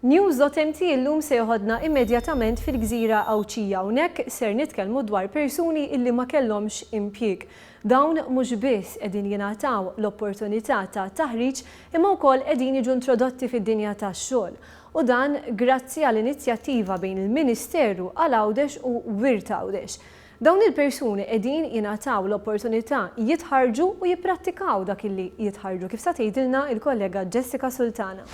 News.mt illum se joħodna immedjatament fil-gżira Għawdxija. Hawnhekk ser nitkellmu dwar persuni illi ma kellhomx impjieg. Dawn mhux biss qegħdin jingħataw l-opportunità ta' taħriġ imma wkoll qegħdin jiġu introdotti fid-dinja tax-xogħol. U dan grazzi għal inizjattiva bejn il-Ministeru għal Għawdex u Wirt Għawdex. Dawn il-persuni qegħdin jingħataw l-opportunità jitħarrġu u jipprattikaw dak illi jitħarrġu, kif sa tgħidilna l-kollega Jessica Sultana.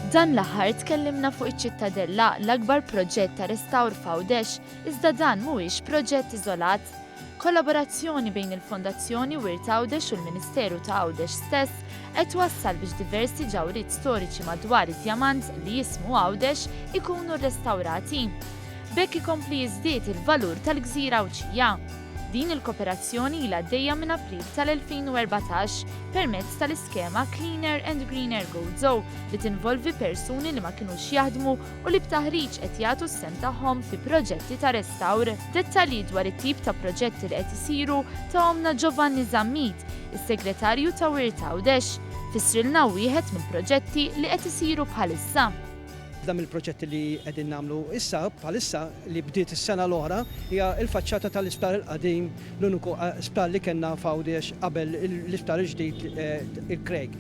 Dan l-aħħar tkellimna fuq iċ-Ċittadella, l-akbar proġett ta' restawr f'Għawdex, iżda dan mhuwiex proġett iżolat. Kollaborazzjoni bejn il-Fondazzjoni Wirt Għawdex u l-Ministeru ta' Għawdex stess qed twassal biex diversi ġawhriet storiċi madwar id-djamant li jismu Għawdex ikunu rrestawrati. B'hekk ikompli jiżdied il-valur tal-gżira Għawdxija. Din il-koperazzjoni ilha għaddejja minn April tal-2014 permezz tal-iskema Cleaner and Greener Gozo li tinvolvi persuni li ma kinux jaħdmu u li b'taħriġ qed jagħtu s-sehem tagħhom fi proġetti ta' restawr. Dettalji dwar it-tip ta' proġetti li qed isiru tahomlna Giovanni Zammit, is-Segretarju ta' Wirt Għawdex. Fissrilna wieħed mill-proġetti li qed isiru bħalissa. Waħda mill-proġetti li qegħdin nagħmlu issa bħalissa li bdiet is-sena l-oħra hija l-faċċata tal-isptar il-qadim, l-uniku sptar li kellna f'Għawdex qabel l-isptar il-ġdid il-Craig.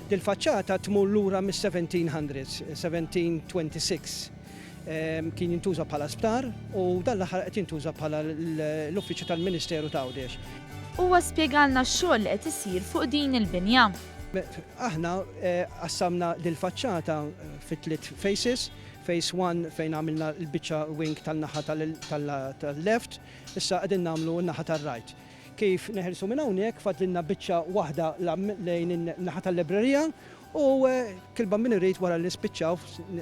Dil-faċċata tmur lura mis-1700s, 1726. Kien jintuża bħala sptar u dan l-aħħar qed jintuża bħala l-uffiċċju tal-Ministeru ta' Għawdex. Huwa spjegalna x-xogħol li qed isir fuq din il-binja. Aħna qassamna dil-faċċata fi tliet phases, phase one fejn għamilna l-biċċa wing tan-naħa tal-left, issa qegħdin nagħmlu n-naħa tar-right. Kif neħilsu minn hawnhekk fadlilna biċċa waħda lejn in-naħa tal-librerija u kilba min irid wara li nispiċċaw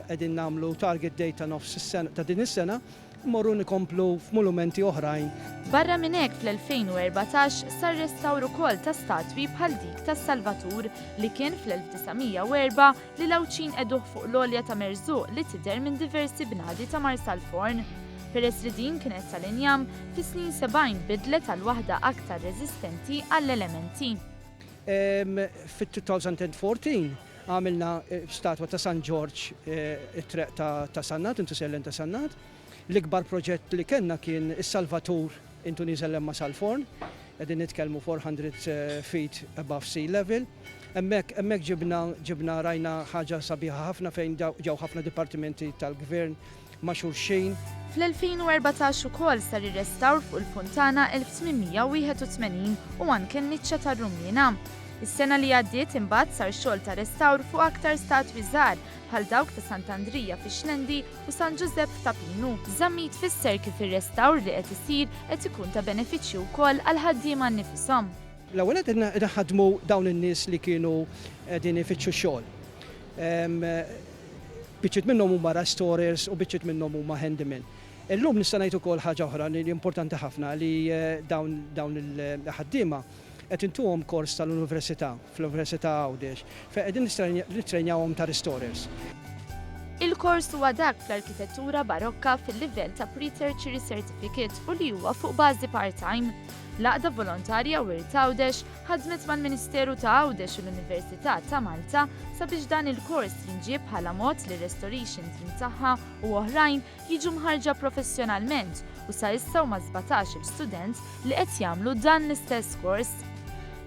qegħdin nagħmlu target date ta' nofs is-sena ta' din is-sena Mmorru nikomplu f'monumenti oħrajn. Barra minn hekk fl-2014 sar restawr ukoll ta' statwi bħal dik tas-Salvatur li kien fl-1904 li l-Għawdxin qegħduh fuq l-għolja ta' Merżuq li tidher minn diversi bnadi ta' Marsalforn. Peress li din kienet tal-injam, fis-snin 70 tbiddlet għal waħda aktar reżistenti għall-elementi. Fit-2014 għamilna statwa ta' San Ġorġ it-treq ta' Sannat, intu sejlen ta' Sannat. L-ikbar proġett li kellna kien is-Salvatur intu nieżel hemm ma' sal-forn. Qegħdin nitkellmu 400 feet above sea level. Hemmhekk hemmhekk ġibna ġibna rajna ħaġa sabiħa ħafna fejn ġew ħafna dipartimenti tal-gvern ma' xulxin. Fl-2014 ukoll sar ir-restawr fuq il-funtana 1881 u anke n-niċċa tar-Rummiena. Is-sena li għaddiet imbagħad sar xogħol ta' restawr fuq aktar statwi żgħar bħal dawk ta' Sant'Andrija fix-Xlendi u San Ġużepp f'Ta' Pinu. Zammit fisser kif ir-restawr li qed isir qed ikun ta' benefiċċju wkoll għall-ħaddiema nnifishom. L-ewwel nett qed inħaddmu dawn in-nies li kienu qegħdin ifittxu x-xogħol. Biċċiet minnhom huma restorers u biċċiet minnhom huma handymen. Illum nista' ngħid ukoll ħaġa oħra li importanti ħafna li dawn dawn il-ħaddiema qed intuhom kors tal-università, fl-Università Għawdex, fejn qegħdin nittrejnjawhom ta' restorers. Il-kors huwa dak fl-Arkitettura Barokka fil-livell ta' Pre-Tertiary Certificate u li huwa fuq bażi part-time. L-Għaqda Volontarja Wirt Għawdex ħadmet mal-Ministeru ta' Għawdex u l-Università ta' Malta sabiex dan il-kors jinġieb bħala mod li r-restoration team tagħha u oħrajn jiġu mħarrġa professjonalment u sa issa huma 17-il student li qed jagħmlu dan l-istess kors.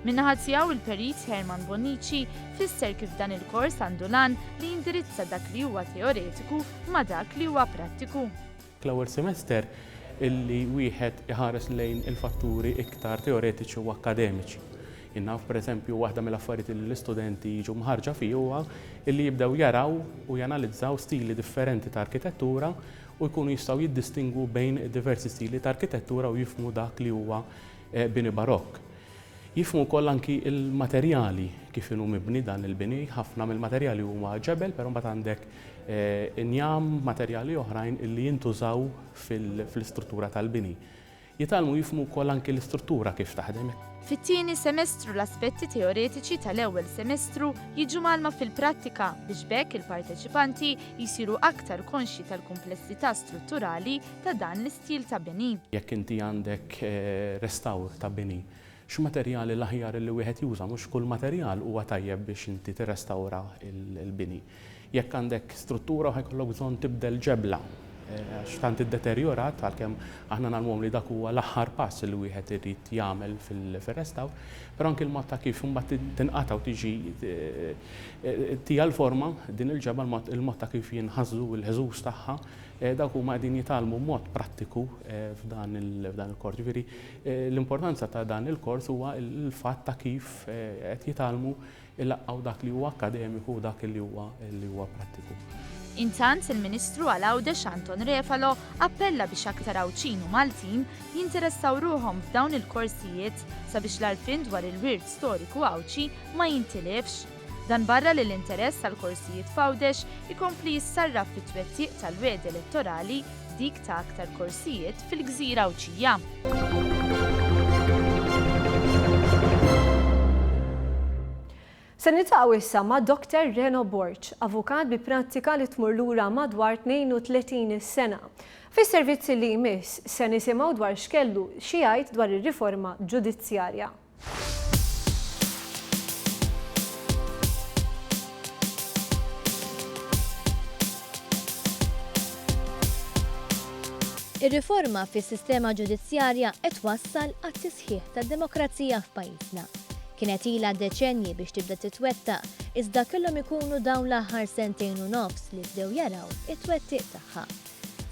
Min-naħa tiegħu il-Perit Herman Bonnici fisser kif dan il-kors għandu l-għan li jindirizza dak li huwa teoretiku ma' dak li huwa prattiku. Fl-ewwel semester illi wieħed iħares lejn il-fatturi iktar teoretiċi u akkademiċi. Jien naf pereżempju waħda mill-affarijiet li l-istudenti jiġu mħarrġa fih huwa illi jibdew jaraw u janalizzaw stili differenti ta' arkitettura u jkunu jistgħu jiddistingwu bejn id-diversi stili ta' arkitettura u jifhmu dak li huwa bini barokk. Jifhmu wkoll anki l-materjali kif inhu mibni dan il-bini, ħafna mill-materjali huma ġebel però mbagħad għandek injam, materjali oħrajn illi jintużaw fl-istruttura tal-bini. Jitgħallmu jifhmu wkoll anki l-istruttura kif taħdem. Fit-tieni semestru l-aspetti teoretiċi tal-ewwel semestru jiġu mgħallma fil-prattika biex b'hekk il-parteċipanti jsiru aktar konxji tal-kumplessità strutturali ta' dan l-istil ta' bini. Jekk inti għandek restawr ta' bini, x'materjali l-aħjar li wieħed juża? Mhux kull materjal huwa tajjeb biex inti tirrestawra l-bini. Jekk għandek struttura u ħa jkollok bżonn tibdel ġebla għax tant iddeterjorat, għalkemm aħna ngħallmuhom li dak huwa l-aħħar pass li wieħed irid jagħmel fir-restawr, però anki l-mod ta' kif imbagħad tinqata' u tiġi tija l-forma din il-ġebla, il-mod ta' kif jinħasdu l-ħżuż tagħha, dawk huma qegħdin jitgħallmu mod prattiku f'dan il-kors. Ġifieri l-importanza ta' dan il-kors huwa l-fatt ta' kif qed jitgħallmu ilaqqgħu dak li huwa akkademiku u dak li huwa li huwa prattiku. Intant, il-Ministru għal Għawdex Anton Refalo appella biex aktar Għawdxin u Maltin jinteressaw ruħhom f'dawn il-korsijiet sabiex l-għarfien dwar il-wirt storiku Għawdxi ma jintilifx. Dan barra li l-interess għall-korsijiet f'Għawdex ikompli jissarraf fit-twettiq tal-wegħdi elettorali dik ta' aktar korsijiet fil-gżira Għawdxija. Se niltaqgħu issa ma' Doctor Reno Borg, avukat bi prattika li tmur lura madwar 32 sena. Fis-servizz li jmiss se nisimgħu dwar x'kellu xi jgħid dwar ir-riforma ġudizzjarja. Ir-riforma fis-sistema ġudizzjarja qed twassal għat-tisħiħ tad-demokrazija f'pajjiżna. Kienet ilha deċennji biex tibda titwettaq, iżda kellhom ikunu dawn l-aħħar sentejn u nofs li bdew jaraw it-twettiq tagħha.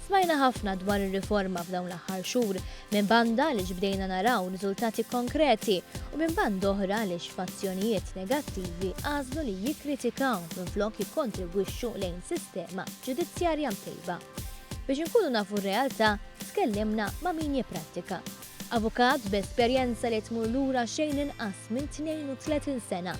Smajna ħafna dwar ir-riforma f'dawn l-aħħar xhur, minn banda għaliex bdejna naraw riżultati konkreti u minn banda oħra għaliex fazzjonijiet negattivi għażlu li jikkritikaw minflok jikkontribwixxu lejn sistema ġudizzjarja mtejba. Biex inkunu nafu r-realtà, tkellimna ma' min jipprattika. Avukat b'esperjenza li tmur lura xejn inqas minn 32 sena,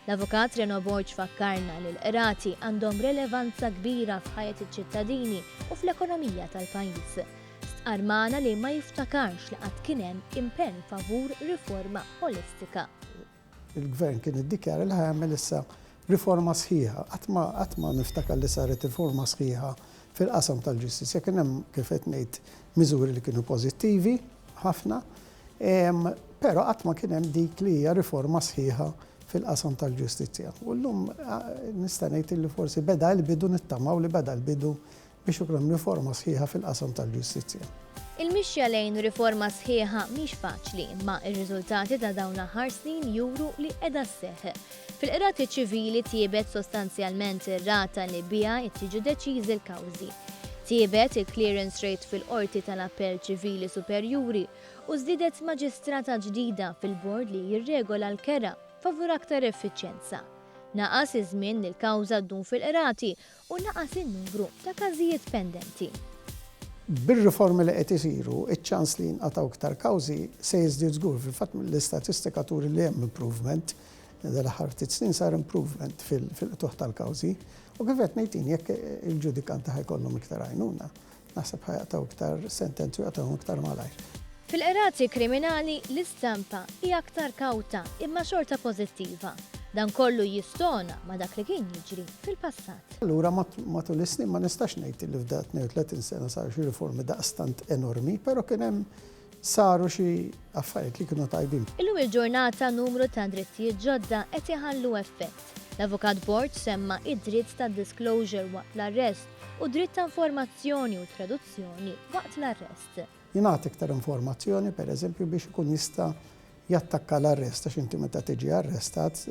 L-Avukat Reno Borg fakkarna li l-qrati għandhom relevanza kbira f'ħajjet iċ-ċittadini u fl-ekonomija tal-pajjiż. Stqarr magħna li ma jiftakarx li qatt kien hemm impenn favur riforma ħolistika. Il-Gvern kien iddikjara li ħa jagħmel issa riforma sħiħa. Qatt ma qatt ma niftakar li saret riforma sħiħa fil-qasam tal-ġustizzja. Kien hemm, kif qed ngħid, miżuri li kienu pożittivi ħafna, Però qatt ma kien hemm dik li hija riforma sħiħa fil-qasam tal-ġustizzja. U llum nista' ngħid li forsi beda l-bidu nittamaw li beda l-bidu biex ikun hemm riforma sħiħa fil-qasam tal-ġustizzja. Il-mixja lejn riforma sħiħa mhix faċli, imma r-riżultati ta' dawn l-aħħar snin juru li qiegħda sseħħ. Fil-qrati ċivili tjiebet sostanzjalment ir-rata li biha qed jiġu deċiżi l-kawżi. Tjiebet il-clearance rate fil-Qorti tal-Appell Ċivili Superjuri u żdiedet maġistrata ġdida fil-bord li jirregola l-kera favur aktar effiċjenza. Naqas iż-żmien li l-kawża ddum fil-qrati u naqas in-numru ta' każijiet pendenti. Bir-riformi li qed isiru, iċ-ċans li jinqatgħu iktar kawżi se jiżdied żgur. Fil-fatt l-istatistika turi li hemm improvement. Dal-aħħar ftit snin sar improvement fil-qtugħ tal-kawżi. U kif qed ngħid jien jekk il-ġudikanti ħa jkollhom iktar għajnuna, naħseb ħa jaqtgħu iktar sentenzi u jaqtgħuhom iktar malajr. Fil-qrati kriminali l-istampa hi aktar kawta imma xorta pożittiva. Dan kollu jistona ma' dak li kien jiġri fil-passat. Allura matul is-snin ma nistax ngħid li f'da 32 sena saru xi riformi daqstant enormi, però kien hemm saru xi affarijiet li kienu tajbin. Illum il-ġurnata numru ta' drittijiet ġodda qed iħallu effett. L-Avukat Borg semma id-dritt ta' disclosure waqt l-arrest u d-dritt ta' informazzjoni u traduzzjoni waqt l-arrest. Jingħata iktar informazzjoni, per eżempju, biex ikun jista' jattakka l-arrest, għax inti meta tiġi arrestat,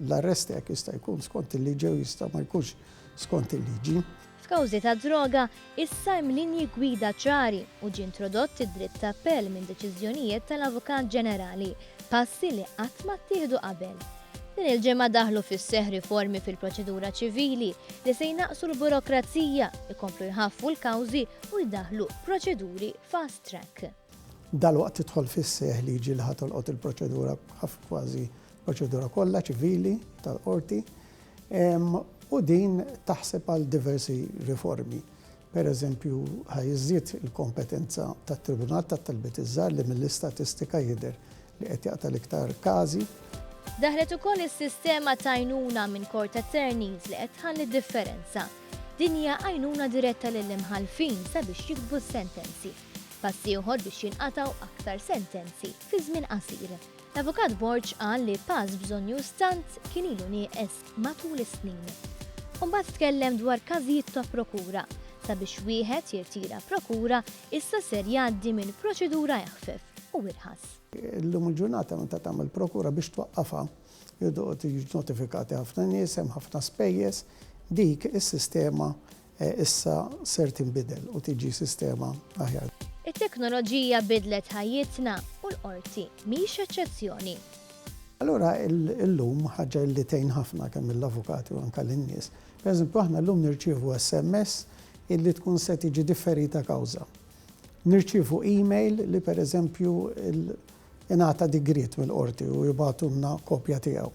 l-arrest tiegħek jista' jkun skont il-liġi u jista' ma jkunx skont il-liġi. F'kawżi ta' droga, issa hemm linji gwida ċari u ġie introdott id-dritt ta' appell minn deċiżjonijiet tal-Avukat Ġenerali, passi li qatt ma ttieħdu qabel. Din il-ġimgħa daħlu fis-seħħ riformi fil-proċedura ċivili li se jnaqqsu l-burokrazija, ikomplu jħaffu l-kawżi u jdaħħlu proċeduri fast track. Dalwaqt tidħol fis-seħħ liġi li ħa tolqot il-proċedura kważi l-proċedura kollha ċivili tal-qorti u din taħseb għal diversi riformi. Per eżempju, ħa jiżdied il-kompetenza tat-Tribunal tat-Talbiet iż-Żgħar li mill-istatistika jidher li qed jaqta' l-iktar każi. Daħlet ukoll is-sistema t'għajnuna minn Court Attorneys li qed tħalli differenza. Din hija għajnuna diretta lill-imħallfin sabiex jiktbu s-sentenzi. Pass ieħor biex jinqatgħu aktar sentenzi fi żmien qasir. L-Avukat Borg qal li pass bżonnjuż tant kien ilu nieqes matul is-snin. U mbagħad tkellem dwar każijiet ta' prokura. Sabiex wieħed jirtira prokura issa ser jgħaddi minn proċedura eħfef u irħas. Illum il-ġurnata meta tagħmel prokura biex twaqqafha jridu jiġu notifikati ħafna nies, hemm ħafna spejjeż. Dik is-sistema issa ser tinbidel u tiġi sistema aħjar. It-teknoloġija bidlet ħajjitna u l-Qorti mhix eċċezzjoni. Allura illum ħaġa li tgħin ħafna kemm lill-avukati u anke lin-nies. Pereżempju aħna llum nirċievu SMS illi tkun se tiġi differita kawża. Nirċievu email li pereżempju ingħata digriet mill-qorti u jibagħtulna kopja tiegħu.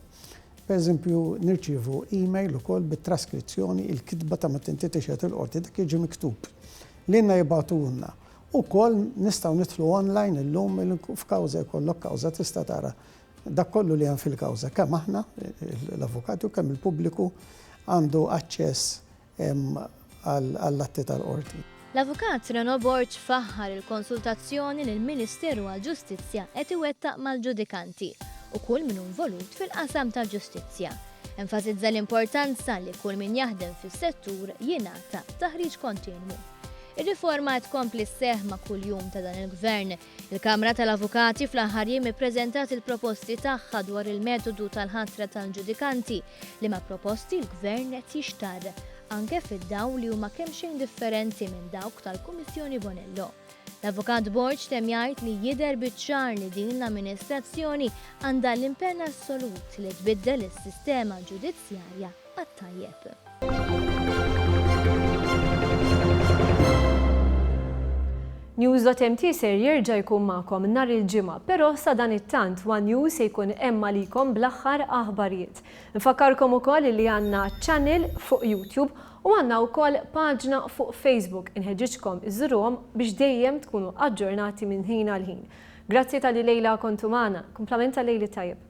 Pereżempju, nirċievu email ukoll bit-traskrizzjoni, il-kitba ta' meta inti tixhed il-qorti, dak jiġi miktub. Lilna jibagħtulna. Ukoll nistgħu nidħlu online illum f'kawża jkollok kawża tista' tara dak kollu li hemm fil-kawża, kemm aħna l-avukati u kemm il-pubbliku għandu aċċess għall-atti tal-qorti. L-Avukat Reno Borg faħħar il-konsultazzjoni li l-Ministeru għall-Ġustizzja qed iwettaq mal-ġudikanti u kull min hu involut fil-qasam tal-ġustizzja. Enfasizza l-importanza li kull min jaħdem fis-settur jingħata taħriġ kontinwu. Ir-riforma qed tkompli sseħħ ma' kull jum ta' dan il-Gvern. Il-Kamra tal-Avukati fl-aħħar jiem ippreżentat il-proposti tagħha dwar il-metodu tal-ħatra tal-ġudikanti, liema proposti l-Gvern qed jixtarr, anke fid-dawl li huma kemxejn differenti minn dawk tal-Kummissjoni Bonello. L-Avukat Borg temm jgħid li jidher biċ-ċar li din l-amministrazzjoni għandha l-impenn assolut li tbiddel is-sistema ġudizzjarja għat-tajjeb. News.mt ser jerġa' jkun magħkom nhar il-Ġimgħa, però sadanittant one News se jkun hemm għalikom bl-aħħar aħbarijiet. Nfakkarkom ukoll li għandna channel fuq YouTube u għandna wkoll paġna fuq Facebook, inħeġġiġkom iżżuruhom biex dejjem tkunu aġġornati minn ħin għal ħin. Grazzi talli lejla kontu magħna, kumplament tal-lejl it-tajjeb.